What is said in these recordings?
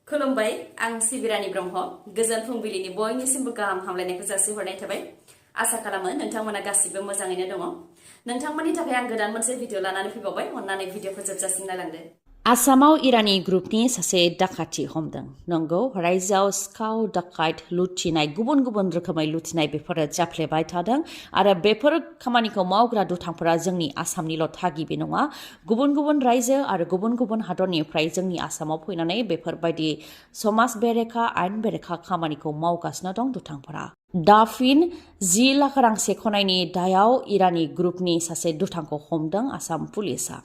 खुलुमबाय आं सिबि रानि ब्रह्म गोजोन फुंबिलिनि बयनिसिमबो गाहाम हामलायनायखौ जासिहरनाय थाबाय आसा खालामो नोंथांमोना गासिबो मोजाङैनो दङ नोंथांमोननि थाखाय आं गोदान मोनसे भिडिअ लानानै फैबावबाय अन्नानै भिडिअखौ जोबजासिम नायलांदो आसामाव इरानी ग्रुपनि सासे डाकाथि हमदों नंगौ रायजोआव सिखाव डाकात लुथिनाय गुबुन गुबुन रोखोमै लुथिनाय बेफोरो जाफ्लेबाय थादों आरो बेफोर खामानिखौ मावग्रा दुथांफोरा जोंनि आसामनिल' थागिबि नङा गुबुन गुबुन रायजो आरो गुबुन गुबुन हादरनिफ्राय जोंनि आसामाव फैनानै बेफोरबायदि समाज बेरेखा आयेन बेरेखा खामानिखौ मावगासिनो दं दुथांफोरा दाफिन 10 लाख रां सेख'नायनि दायाव इरानी ग्रुपनि सासे दुथांखौ हमदों आसाम पुलिसआ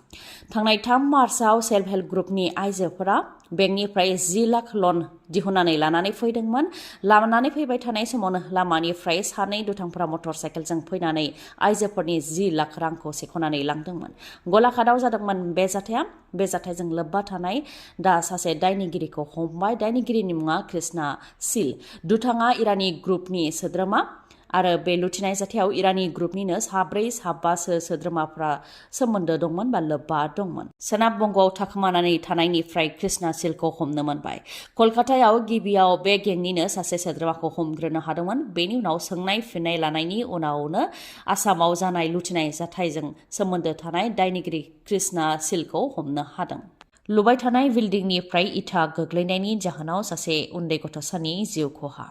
थांनाय 3 मार्चआव सेल्फ हेल्प ग्रुपनि आइजोफोरा बेंकनिफ्राय 10 लाख लन दिहुननानै लानानै फैदोंमोन लानानै फैबाय थानाय समावनो लामानिफ्राय सानै दुथांफोरा मटर साइकेलजों फैनानै आइजोफोरनि 10 लाख रांखौ सेख'नानै लांदोंमोन गलाघाटआव जादोंमोन बे जाथायजों लोब्बा थानाय दा सासे दायनिगिरिखौ हमबाय दायनिगिरिनि मुङा कृष्णा सिल दुथाङा इरानी ग्रुपनि सोद्रोमा आरो बे लुथिनाय जाथायाव इरानी ग्रुपनिनो साबासो सोद्रोमाफ्रा सोमोन्दो दंमोन बा लोब्बा दंमोन सोनाब बंगआव थाखोमानानै थानायनिफ्राय कृष्णा सिलखौ हमनो मोनबाय कलकातायाव गिबियाव बे गेंनिनो सासे सोद्रोमाखौ हमग्रोनो हादोंमोन बेनि उनाव सोंनाय फिननाय लानायनि उनावनो आसामाव जानाय लुथिनाय जाथायजों सोमोन्दो थानाय दायनिगिरि कृष्णा सिलखौ हमनो हादों लुबाय थानाय बिल्डिंनिफ्राय इथा गोग्लैनायनि जाहोनाव सासे उन्दै गथ'सानि जिउ खहा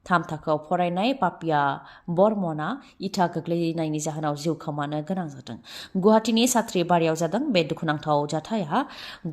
3 थाखोआव फरायनाय पापिया बर्मना इथा गोग्लैनायनि जाहोनाव जिउ खोमानो गोनां जादों गुवाहाटीनि सात्री बारियाव जादों बे दुखुनांथाव जाथाया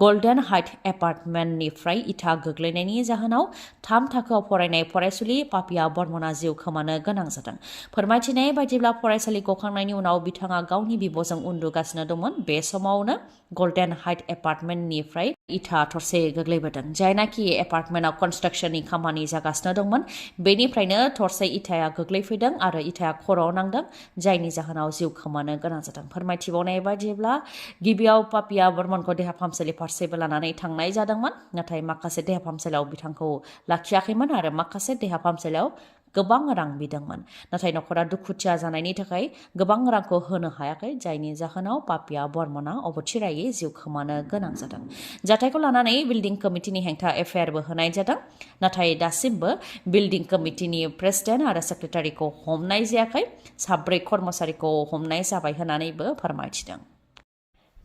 गल्डेन हाइट एपार्टमेन्टनिफ्राय इथा गोग्लैनायनि जाहोनाव 3 थाखोआव फरायनाय फरायसुलि पापिया बर्मना जिउ खोमानो गोनां जादों फोरमायथिनाय बायदिब्ला फरायसालि गखांनायनि उनाव बिथाङा गावनि बिब'जों उन्दुगासिनो दंमोन बे समावनो गल्डेन हाइट एपार्टमेन्टनिफ्राय इथा थरसे गोग्लैबोदों जायनाखि एपार्टमेन्टआव कन्स्ट्राक्शननि खामानि जागासिनो दंमोन बेनिफ्रायनो थरसे इथाया गोग्लैफैदों आरो इथाया खर'आव नांदों जायनि जाहोनाव जिउ खोमानो गोनां जादों फोरमायथिबावनाय बायदिब्ला गिबियाव पापिया बर्मनखौ देहा फाहामसालि फारसेबो लानानै थांनाय जादोंमोन नाथाय माखासे देहा फाहामसालियाव बिथांखौ लाखियाखैमोन आरो माखासे देहा फाहामसालियाव गोबां रां बिदोंमोन नाथाय नखरा दुखुथिया जानायनि थाखाय गोबां रांखौ होनो हायाखै जायनि जाहोनाव पापिया बर्मना अबथिरायै जिउ खोमानो गोनां जादों जाथायखौ लानानै बिल्डिं कमिटिनि हेंथा FIR बो होनाय जादों नाथाय दासिमबो बिल्डिं कमिटिनि प्रेसिडेन्ट आरो सेक्रेटारिखौ हमनाय जायाखै 4 कर्मचारिखौ हमनाय जाबाय होननानैबो फोरमायथिदों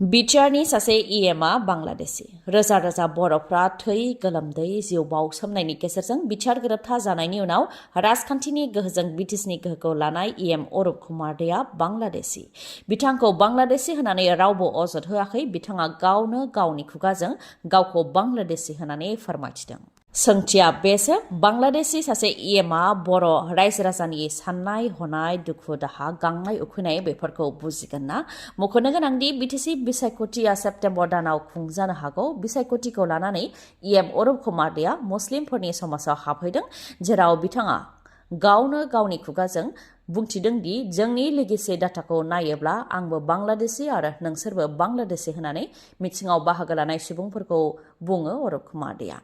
बिटिआरनि सासे EMआ बांलादेशी रोजा रोजा बर'फ्रा थै गोलोमदै जिउ बाउसोमनायनि गेजेरजों बिटिआर गोरोबथा जानायनि उनाव राजखान्थिनि गोहोजों ब्रिटिशनि गोहोखौ लानाय EM अरुप कुमार देआ बांलादेशी बिथांखौ बांलादेशी होननानै रावबो अजद होआखै बिथाङा गावनो गावनि खुगाजों गावखौ बांलादेशी होननानै फोरमायथिदों सोंथिया बेसो बांलादेशी सासे EMआ बर' रायजो राजानि साननाय हनाय दुखु दाहा गांनाय उखैनाय बेफोरखौ बुजिगोन ना मख'नो गोनांदि BTC बिसायख'थिया सेप्तेम्बर दानाव खुंजानो हागौ बिसायख'थिखौ लानानै EM अरुप कुमार देआ मुस्लिमफोरनि समाजाव हाबहैदों जेराव बिथाङा गावनो गावनि खुगाजों बुंथिदों दि जोंनि लेगेसि डाटाखौ नायोब्ला आंबो बांलादेशी आरो नोंसोरबो बांलादेशी होननानै मिथिङाव बाहागो लानाय सुबुंफोरखौ बुङो अरुप कुमार देआ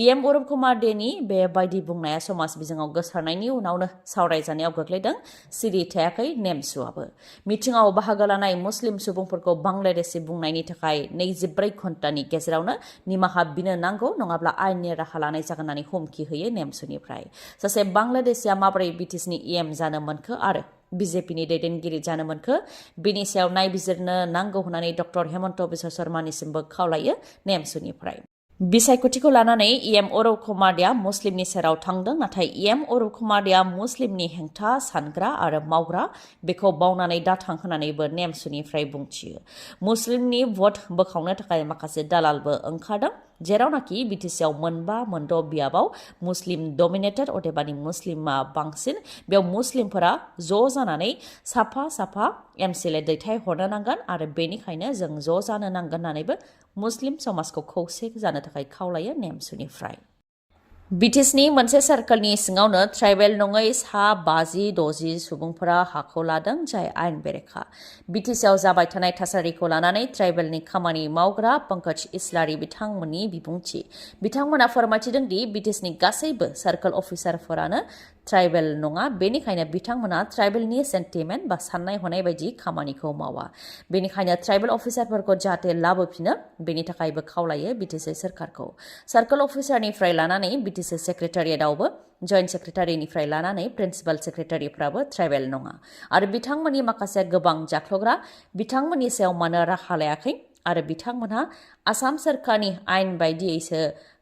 EM अरुप कुमार देनि बेबायदि बुंनाया समाज बिजोङाव गोसारनायनि उनावनो सावरायजानायाव गोग्लैदों सिरि थायाखै नेमसुआबो मिथिङाव बाहागो लानाय मुस्लिम सुबुंफोरखौ बांलादेशी बुंनायनि थाखाय 24 घन्टानि गेजेरावनो निमाहा बिनो नांगौ नङाब्ला आयेननि राहा लानाय जागोन होननानै हुमखि होयो नेमसुनिफ्राय सासे बांलादेशीया माबोरै ब्रिटिशनि EM जानो मोनखो आरो BJPनि दैदेनगिरि जानो मोनखो बेनि सायाव नायबिजिरनो नांगौ होननानै डक्टर हेमन्त बिश्व शर्मानिसिमबो खावलायो नेमसुनिफ्राय बिसायख'थिखौ लानानै EM अरुप कुमार देआ मुस्लिमनि सेराव थांदों नाथाय EM अरुप कुमार देआ मुस्लिमनि हेंथा सानग्रा आरो मावग्रा बेखौ बावनानै दाथां होननानैबो नेमसुनिफ्राय बुंथियो मुस्लिमनि भट बोखावनो थाखाय माखासे दालालबो ओंखारदों जेरावनाखि BTCआव 5-6 बियाबाव मुस्लिम डमिनेटेड अदेबानि मुस्लिमा बांसिन बेयाव मुस्लिमफोरा ज' जानानै साफा MCLA दैथाय हरनो नांगोन आरो बेनिखायनो जों ज' जानो नांगोन होननानैबो मुस्लिम समाजखौ खौसे जानो थाखाय खावलायो नेमसुनिफ्राय ब्रिटिशनि मोनसे सार्कलनि सिङावनो ट्राइबेल नङै 50-60 सुबुंफोरा हाखौ लादों जाय आयेन बेरेखा BTCआव जाबाय थानाय थासारिखौ लानानै ट्राइबेलनि खामानि मावग्रा पंकज इस्लारि बिथांमोननि बिबुंथि बिथांमोना फोरमायथिदों दि ब्रिटिशनि गासैबो सार्कल अफिसारफोरानो ट्राइबेल नङा बेनिखायनो बिथांमोना ट्राइबेलनि सेन्टिमेन्ट बा साननाय हनाय बायदि खामानिखौ मावा बेनिखायनो ट्राइबेल अफिसारफोरखौ जाहाथे लाबोफिनो बेनि थाखायबो खावलायो बिटिसि सोरखारखौ सार्कल अफिसारनिफ्राय लानानै बिटिसि सेक्रेटारियेटआवबो जइन्ट सेक्रेटारिनिफ्राय लानानै प्रिन्सिपाल सेक्रेटारिफ्राबो ट्राइबेल नङा आरो बिथांमोननि माखासे गोबां जाख्लग्रा बिथांमोननि सायाव मानो राहा लायाखै आरो बिथांमोनहा आसाम सोरखारनि आयेन बायदियैसो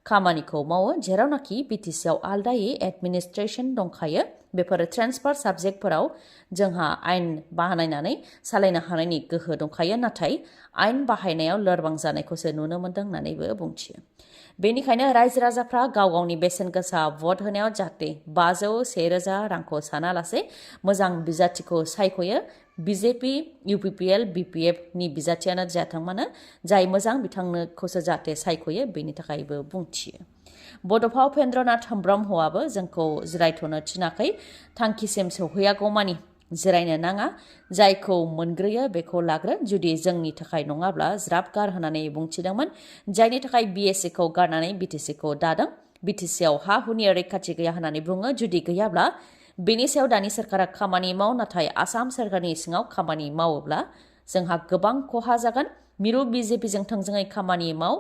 खामानिखौ मावो जेरावनाखि बिटिसिआव आलदायै एडमिनिस्ट्रेशन दंखायो बेफोर ट्रेन्सफार साबजेक्टफोराव जोंहा आयेन बानायनानै सालायनो हानायनि गोहो दंखायो नाथाय आयेन बाहायनायाव लोरबां जानायखौसो नुनो मोन्दों होननानैबो बुंथियो बेनिखायनो रायजो राजाफ्रा गाव गावनि बेसेन गोसा भट होनायाव जाहाथे 500-1000 रांखौ सानालासे मोजां बिजाथिखौ सायख'यो बिजेपि UPPL BPF नि बिजाथियानो जाथों मानो जाय मोजां बिथांनोखौसो जाहाथे सायख'यो बेनि थाखायबो बुंथियो बड'फा उपेन्द्रनाथ ब्रह्मआबो जोंखौ जिरायथ'नो थिनाखै थांखिसिम सौहैयागौमानि जिरायनो नाङा जायखौ मोनग्रोयो बेखौ लाग्रो जुदि जोंनि थाखाय नङाब्ला ज्राब गार होननानै बुंथिदोंमोन जायनि थाखाय BSc खौ गारनानै BTC खौ दादों BTCआव हा हुनि रैखाथि गैया होननानै बुङो जुदि गैयाब्ला बेनि सायाव दानि सोरखारा खामानि माव नाथाय आसाम सोरखारनि सिङाव खामानि मावोब्ला जोंहा गोबां खहा जागोन मिरु BJPजों थोंजोङै खामानि माव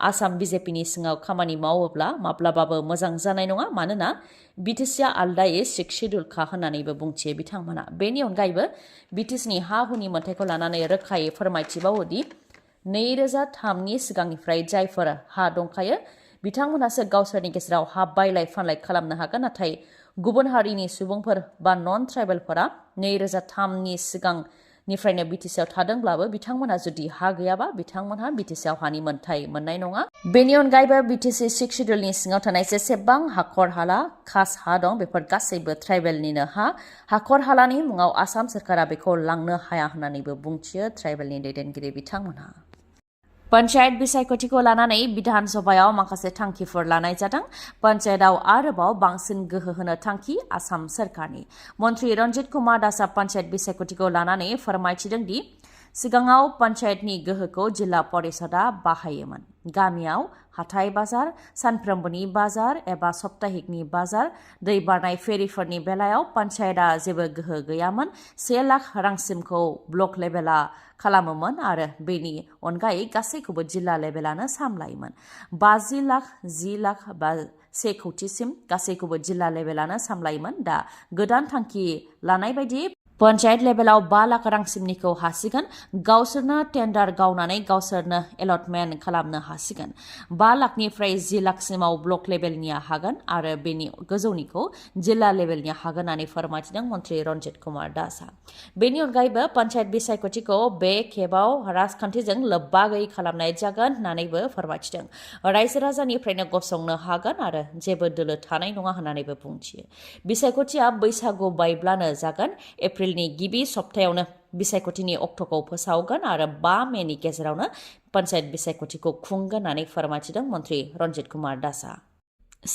आसाम BJPनि सिङाव खामानि मावोब्ला माब्लाबाबो मोजां जानाय नङा मानोना BTCआ आलदायै सिक्सिडुलखा होननानैबो बुंथियो बिथांमोना बेनि अनगायैबो BTCनि हा हुनि मोन्थायखौ लानानै रोखायै फोरमायथिबावोदि 2003 नि सिगांनिफ्राय जायफोर हा दंखायो बिथांमोनासो गावसोरनि गेजेराव हा बायलाय फानलाय खालामनो हागोन नाथाय गुबुन हारिनि सुबुंफोर बा नन ट्राइबेलफोरा 2003 नि सिगांनिफ्रायनो BTCआव थादोंब्लाबो बिथांमोना जुदि हा गैयाबा बिथांमोनहा BTCआव हानि मोन्थाय मोननाय नङा बेनि अनगायैबो BTC 6 शिड्युलनि सिङाव थानाय जेसेबां हाखर हाला खास हा दं बेफोर गासैबो ट्राइबेलनिनो हा हाखर हालानि मुङाव आसाम सोरखारा बेखौ लांनो हाया होननानैबो बुंथियो ट्राइबेलनि दैदेनगिरि बिथांमोनहा पन्चायत बिसायख'थिखौ लानानै बिधान सभायाव माखासे थांखिफोर लानाय जादों पन्चायतआव आरोबाव बांसिन गोहो होनो थांखि आसाम सोरखारनि मन्त्रि रन्जित कुमार दासआ पन्चायत बिसायख'थिखौ लानानै फोरमायथिदों दि सिगाङाव पन्चायतनि गोहोखौ जिल्ला परिषदआ बाहायोमोन गामियाव हाथाय बाजार सानफ्रोमबोनि बाजार एबा सप्ताहिकनि बाजार दै बारनाय फेरिफोरनि बेलायाव पन्चायतआ जेबो गोहो गैयामोन 1 लाख रांसिमखौ ब्लक लेभेला खालामोमोन आरो बेनि अनगायै गासैखौबो जिल्ला लेभेलानो सामलायोमोन 50 लाख 10 लाख बा 1 कौटिसिम गासैखौबो जिल्ला लेभेलानो सामलायोमोन दा गोदान थांखि लानाय बायदि पन्चायत लेभेलाव 5 लाख रांसिमनिखौ हासिगोन गावसोरनो टेन्डार गावनानै गावसोरनो एलटमेन्ट खालामनो हासिगोन 5 लाखनिफ्राय 10 लाखसिमाव ब्लक लेभेलनिया हागोन आरो बेनि गोजौनिखौ जिल्ला लेभेलनिया हागोन होननानै फोरमायथिदों मन्त्रि रन्जित कुमार दासआ बेनि अनगायैबो पन्चायत बिसायख'थिखौ बे खेबाव राजखान्थिजों लोब्बा गैयै खालामनाय जागोन होननानैबो फोरमायथिदों रायजो राजानिफ्रायनो गसंनो हागोन आरो जेबो दोलो थानाय नङा होननानैबो बुंथियो बिसायख'थिया बैसागु बायब्लानो जागोन एप्रिलनि गिबि सप्तायावनो बिसायख'थिनि अक्ट'खौ फोसावगोन आरो 5 मेनि गेजेरावनो पन्चायत बिसायख'थिखौ खुंगोन होननानै फोरमायथिदों मन्त्रि रन्जित कुमार दासआ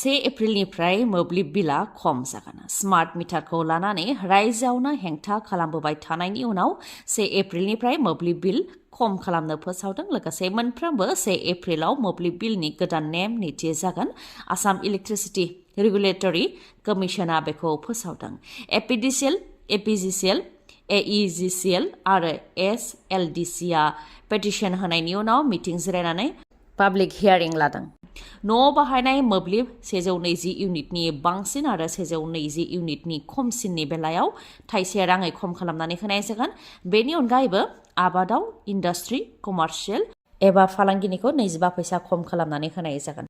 1 एप्रिलनिफ्राय मोब्लिब बिला खम जागोन स्मार्ट मिटारखौ लानानै रायजोआवनो हेंथा खालामबोबाय थानायनि उनाव 1 एप्रिलनिफ्राय मोब्लिब बिल खम खालामनो फोसावदों लोगोसे मोनफ्रोमबो 1 एप्रिलाव मोब्लिब बिलनि गोदान नेम निथि जागोन आसाम इलेक्ट्रिसिटि रेगुलेटरि कमिसना बेखौ फोसावदों APGCL AEGCL आरो SLDCआ पेटिशन होनायनि उनाव मिटिं जिरायनानै पाब्लिक हियारिं लादों न'आव बाहायनाय मोब्लिब 120 इउनिटनि बांसिन आरो 120 इउनिटनि खमसिननि बेलायाव थाइसे राङै खम खालामनानै होनाय जागोन बेनि अनगायैबो आबादाव इन्डास्ट्रि कमार्शियेल एबा फालांगिनिखौ 25 फैसा खम खालामनानै होनाय जागोन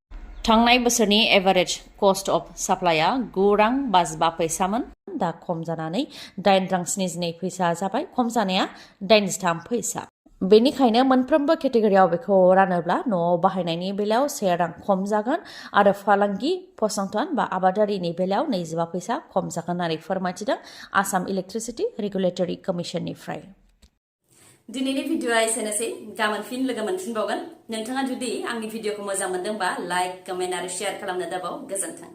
थांनाय बोसोरनि एभारेज कस्ट अफ साप्लाइआ 9 रां 55 फैसामोन दा खम जानानै 8 रां 72 फैसा जाबाय खम जानाया 83 फैसा बेनिखायनो मोनफ्रोमबो केटेगरियाव बेखौ रानोब्ला न'आव बाहायनायनि बेलायाव 1 रां खम जागोन आरो फालांगि फसंथान बा आबादारिनि बेलायाव 25 फैसा खम जागोन होननानै फोरमायथिदों आसाम इलेक्ट्रिसिटि रेगुलेटरि कमिसननिफ्राय दिनैनि भिडिअआ एसेनोसै गाबोन फिन लोगो मोनफिनबावगोन नोंथाङा जुदि आंनि भिडिअखौ मोजां मोनदोंबा लाइक कमेन्ट आरो शेयार खालामनो दाबाव गोजोन्थों